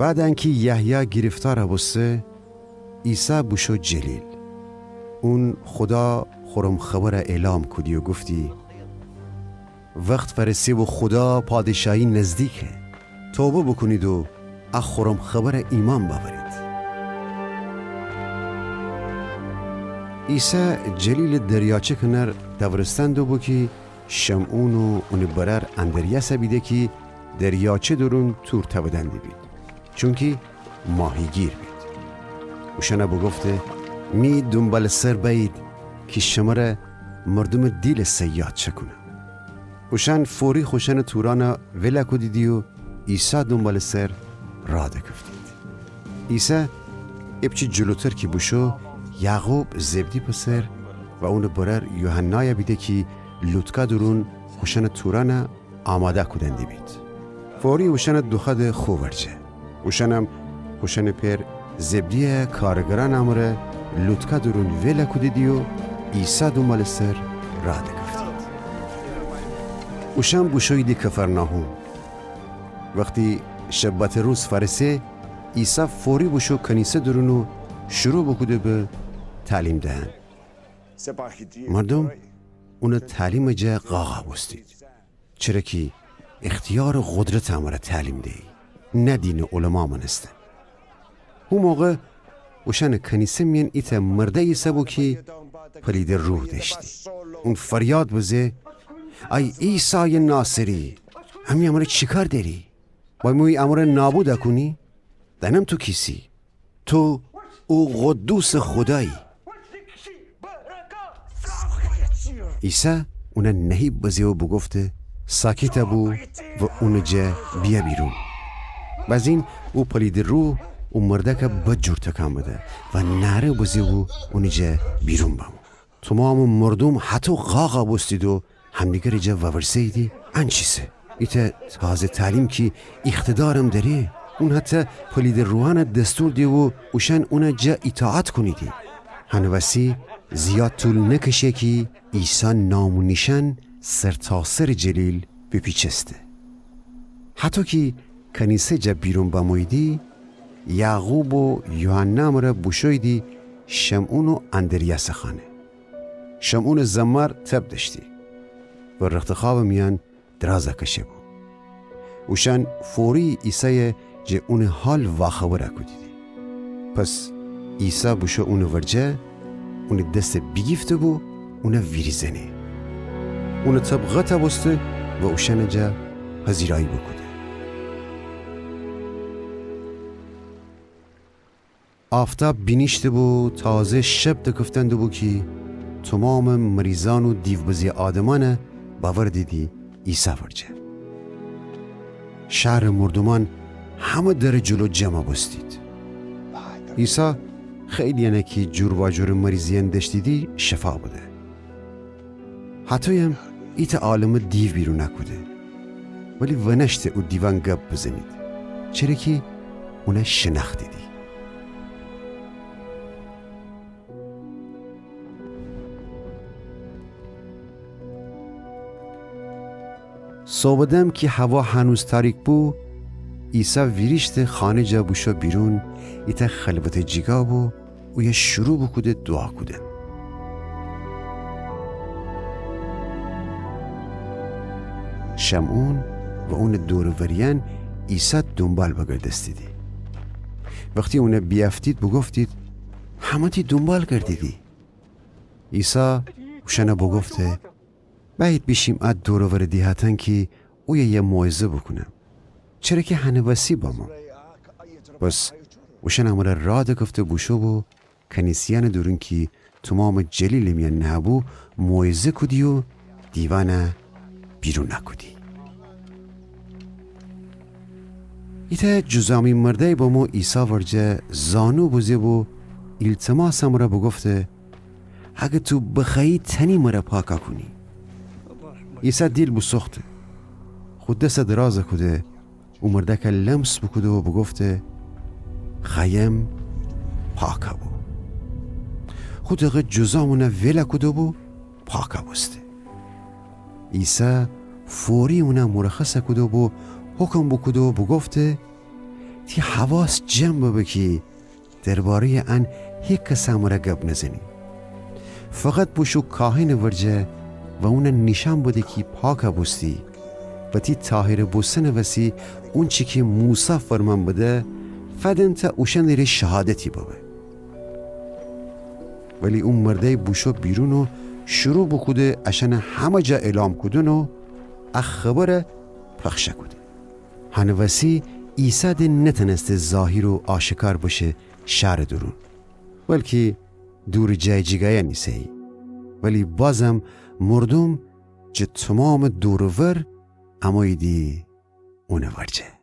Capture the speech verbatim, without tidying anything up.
بعد انکی یحیی گیرفتار بوسته، عیسی بوشو جلیل. اون خودا خورم خبر اعلام کودی و گفتی: وخت فأرسه و خودا پادشاهی نزدیکه. توبه بوکونید و ا خورم خبر ایمأن بأورید. عیسی جلیل دریاچه کنأر دورستن دوبو کی شمعون و اونٚ برأر اندریاس بیده کی دریاچه دورون تور تأودن دیبید، چونکی ماهیگیر بید. اوشأن بوگفته: می دونبالٚ سر بأیید کی شمر مردومٚ دیلٚ صیاد چأکونم. اوشأن فوری خوشأنٚ تورأن ول کودیدی و عیسی دونبالٚ سر راه دکفتید. عیسی ایپچه جلوتر کی بوشو، یعقوب زبدی پسر و اونٚ برأر یوحنای بیده کی لوتکا دورون خوشأنٚ تورأن آماده کودن دیبید. فوری اوشأن دوخوأده خو ورجه. اوشأنم خوشأنٚ پئر زبدیی کارگرأنٚ امر لوتکا دورون ول کودیدی و عیسی دونبالٚ سر راه دکفتید. اوشأن بوشوییدی کفرناحوم. وختی شبتٚ روز فأرسه، عیسی فوری بوشو کنیسه دورون و شروع بوکوده به تعلیم دهن. مردوم اونٚ تعلیمٚ جا قاق بوستید، چره کی اختیار و قدرتٚ امر تعلیم دیی، نه دینٚ علما مأنستن. هو موقع اوشأنٚ کنیسه میأن ایتأ مردأی ایسه‌بو کی پلیدٚ روح دأشتی. اون فریاد بزه: ای عیسایٚ ناصری، امی امر چی کار دأری؟ بمویی امر نابود کونی؟ دأنم تو کیسی. تو او قدوسٚ خودایی. عیسی اون نهیب بزه و بوگفته: ساکت بو و اونٚ جا بیأ بیرون. بزین او پلیدٚ روح او مردأک بد جور تکان بده و نعره بزه و اونٚ جا بیرون بمو. تومامٚ مردوم هطو قاق بوستید و همدیگرٚ جا وورسه‌ییدی: ان چیسه؟ ایتأ تازه تعلیم کی اقتدارم دأره. اون حتی پلیدٚ روحأن دستور ده و اوشأن اونٚ جا ایطاعت کونیدی. هنٚ وسی زیاد طول نکشه کی عیسی نام و نیشأن سرتاسرٚ جلیل بپیچسته. هطو کی کنیسه جا بیرون بموییدی، یعقوب و یوحنا مره بوشوییدی شمعون و اندریاسٚ خانه. شمعونٚ زن‌مار تب دأشتی و رختخوابٚ میأن دراز کشه بو. اوشأن فوری عیسای جه اونٚ حال واخبر کودیدی. پس عیسی بوشو اونٚ ورجه، اونٚ دس بیگیفته بو، اون ویریزأنه. اونٚ تب قطع بوسته و اوشأنٚ جا پذیرایی بوکوده. آفتاب بینیشته بو، تازه شب دکفتن دوبو کی تومامٚ مریضأن و دیوبزه آدمأن بأوردیدی عیسی ورجه. شهرٚ مردومأن همه درٚ جلو جمع بوستید. عیسی خیلی‌یأن کی جورواجورٚ مریضی‌یأن دأشتیدی شفا بده. هطویم ایتأ عالمٚ دیو بیرون کوده، ولی ونأشته او دیوأن گب بزنید، چره کی اون شنأختیدی. صبحٚ دم کی هوا هنوز تاریک بو، عیسی ویریشته خانه جا بوشو بیرون، ایتأ خلوتٚ جیگا بو، اویه شروع بوکوده دوعا کودن. شمعون و اونٚ دور و وریأن عیسی دونبال بگردستیدی. وختی اون بیأفتید بوگفتید: همه تی دونبال گردیدی. عیسی اوشأن بوگفته: بأیید بیشیم ا دور و ور دیهاتأن کی اویه یه موعظه بوکونم، چره کی هنٚ وسی بمو. پس اوشأن امر راه دکفته بوشو و کنیسه‌یأنٚ دورون کی تومامٚ جلیلٚ میأن نهه‌بو، موعظه کودی و دیوأن بیرون کودی. ایتأ جذامی مردأی بمو عیسی ورجه زانو بزه و ایلتماسٚ امر بوگفته: اگر تو بخوأیی تأنی مر پاک کونی. عیسی دیل بوسوخته، خو دس دراز کوده، او مردأک لمس بوکوده و بوگفته: خوأیم، پاک بو. خو دقه جذام اون ول کوده و پاک بوسته. عیسی فوری اون مرخص کوده و حکم بوکوده و بوگفته: تی حواس جمع ببه کی درباره‌یٚ ان هیکسٚ امره گب نزنی. فقط بوشو کاهنٚ ورجه و اون نیشأن بده کی پاک بوستی و تی طاهر بوستنٚ وسی اونچی کی موسی فرمان بده فدن تا اوشأنٚ ره شهادتی ببه. ولی او مردأی بوشو بیرون و شروع بوکوده اشأنٚ همه جا اعلام کودن و ا خبر پخش کوده. هنٚ وسی عیسی د نتأنسته ظاهر و آشکار بشه شهرٚ دورون، بلکی دورٚ جای جیگایأن ایسه‌یی. ولی بازم مردوم جٚه تومامٚ دور و ور اموییدی اونٚ ورجه.